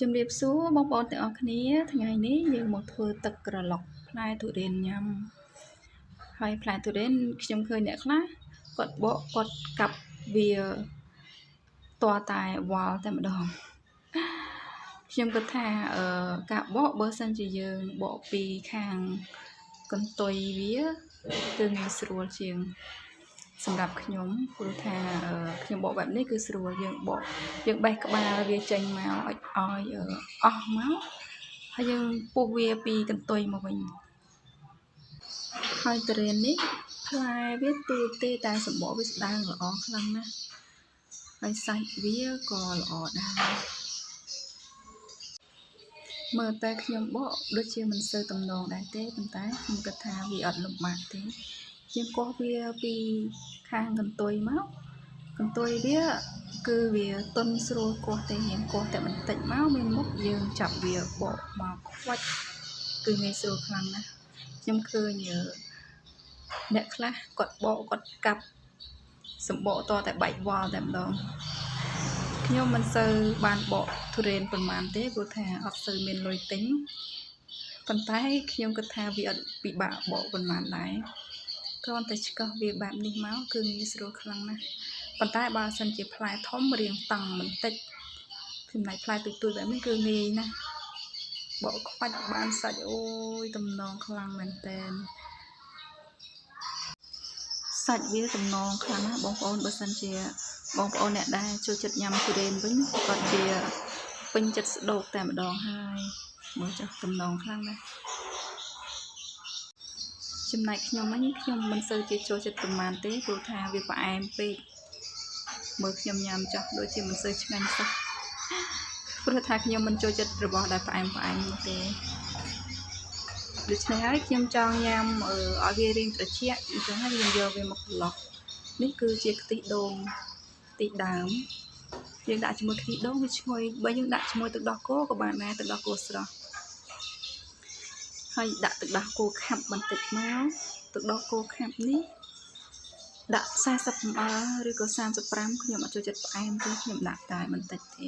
ជំរាបសួរបងប្អូនទាំងអស់គ្នាថ្ងៃនេះយើងមកធ្វើទឹកក្រឡុកផ្លែទុរេនញ៉ាំហើយផ្លែទុរេនខ្ញុំឃើញអ្នកខ្លះគាត់បកគាត់កាប់វាតតែវល់តែម្ដងខ្ញុំគិតថាអឺការបកបើសិនជាយើងបកពីខាងកន្ទុយវាគឺងាយស្រួលជាងសម្រាប់ខ្ញុំព្រោះថាខ្ញុំបកបែបនេះគឺស្រួលយើងបកយើងបេះក្បាលវាចេញមកឲ្យឲ្យអស់មកហើយយើងពុះវាពីកន្ទុយមកវិញហើយទុរេននេះផ្លែវាទូចទេតែសម្បកវាស្ដើងល្អខ្លាំងណាស់ហើយសាច់វាក៏ល្អដែរមើលតែខ្ញុំបកដូចជាមិនសូវទំនងដែរទេប៉ុន្តែខ្ញុំគិតថាវាអត់លំបាកទេយើងកោះវាពីខាងកន្ទុយមកកន្ទុយវាគឺវាទន់ស្រួលកោះទេយើងកោះតែបន្តិចមកមានមុខយើងចាប់វាបកមកខ្វាច់គឺងាយស្រួលខ្លាំងណាស់ខ្ញុំឃើញអ្នកខ្លះគាត់បកគាត់កាប់សម្បកតតែបែកវល់តែម្ដងខ្ញុំមិនសូវបានបកទុរេនប្រហែលទេព្រោះថាអត់សូវមានលុយទិញប៉ុន្តែខ្ញុំគិតថាវាអត់ពិបាកបកប៉ុន្មានដែរគ្រាន់តែឆ្កឹះវាបែបនេះមកគឺងាយស្រួលខ្លាំងណាស់ប៉ុន្តែបើសិនជាផ្លែធំរាងតង់បន្តិចចំណែកផ្លែទូចៗបែបនេះគឺងាយណាស់បកខ្វាច់បានសាច់អូយតំណងខ្លាំងមែនតែនសាច់វាតំណងខ្លាំងណាស់បងប្អូនបើសិនជាបងប្អូនអ្នកដែលចូលចិត្តញ៉ាំទុរេនវិញគាត់ជាពេញចិត្តស្ដោកតែម្ដងហើយមើលចុះតំណងខ្លាំងណាស់ចំណែកខ្ញុំវិញខ្ញុំមិនសូវជាចូលចិត្តប្រហែលទេព្រោះថាវាផ្អែមពេកមើលខ្ញុំញ៉ាំចោះដូចជាមិនសូវឆ្ងាញ់សោះព្រោះថាខ្ញុំមិនចូលចិត្តរបស់ដែលផ្អែមផ្អែមនោះទេដូច្នេះហើយខ្ញុំចង់ញ៉ាំឲ្យវារាងត្រជាក់អញ្ចឹងហើយយើងយកវាមកក្រឡុកនេះគឺជាខ្ទិះដូងខ្ទិះដើមយើងដាក់ជាមួយខ្ទិះដូងវាឈ្ងុយបើយើងដាក់ជាមួយទឹកដោះគោក៏បានដែរទឹកដោះគោស្រស់ហើយដាក់ទឹកដោះគោខាប់បន្តិចមកទឹកដោះគោខាប់នេះដាក់40 ml ឬក៏35ខ្ញុំអត់ចូលចិត្តផ្អែមទេខ្ញុំដាក់តែបន្តិចទេ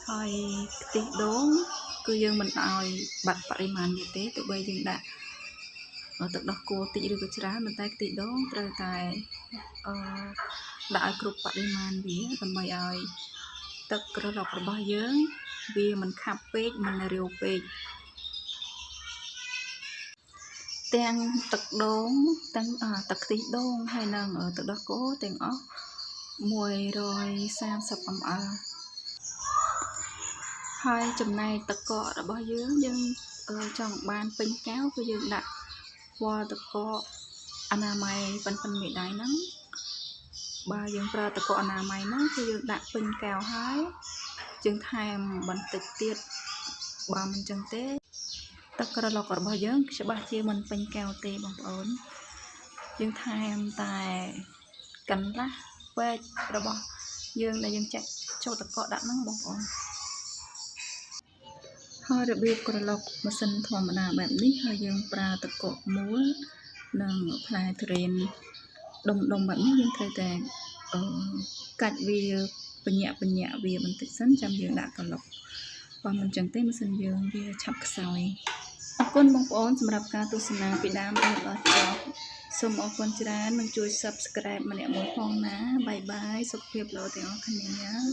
ហើយខ្ទិះដូងគឺយើងមិនឲ្យបាត់បរិមាណវាទេទោះបីយើងដាក់ទឹកដោះគោតិចឬក៏ច្រើនប៉ុន្តែខ្ទិះដូងត្រូវតែអឺដាក់ឲ្យគ្រប់បរិមាណវាដើម្បីឲ្យទឹកក្រឡុករបស់យើងវាមិនខាប់ពេកមិនរាវពេកទាំងទឹកដូងទាំងទឹកខ្ទិះដូងហើយនិងទឹកដោះគោទាំងអស់130 ml ហើយចំណែកទឹកកករបស់យើងយើងចង់បានពេញកែវគឺយើងដាក់វល់ទឹកកកអនាម័យប៉ុនៗមេដៃហ្នឹងបើយើងប្រើទឹកកកអនាម័យហ្នឹងគឺយើងដាក់ពេញកែវហើយយើងថែមបន្តិចទៀតបើមិនចឹងទេទឹកក្រឡុករបស់យើងច្បាស់ជាមិនពេញកែវទេបងប្អូនយើងថែមតែកន្លះវែករបស់យើងដែលយើងចាក់ចូលទឹកកកដាក់ហ្នឹងបងប្អូនហើយរបៀបក្រឡុកម៉ាស៊ីនធម្មតាបែបនេះហើយយើងប្រើទឹកកកមូលនិងផ្លែទុរេនដុំដុំបែបនេះយើងត្រូវតែអឺកាច់វាបញ្ញាក់បញ្ញាក់វាបន្តិចសិនចាំយើងដាក់ក្រឡុកបើមិនចឹងទេម៉ាស៊ីនយើងវាឆាប់ខ្សោយអរគុណបងប្អូនសម្រាប់ការទស្សនាពីដើមរហូតដល់ចប់សូមអរគុណច្រើននិងជួយ Subscribe ម្នាក់មួយផងណាbye bye សុខភាពល្អទាំងអស់គ្នា។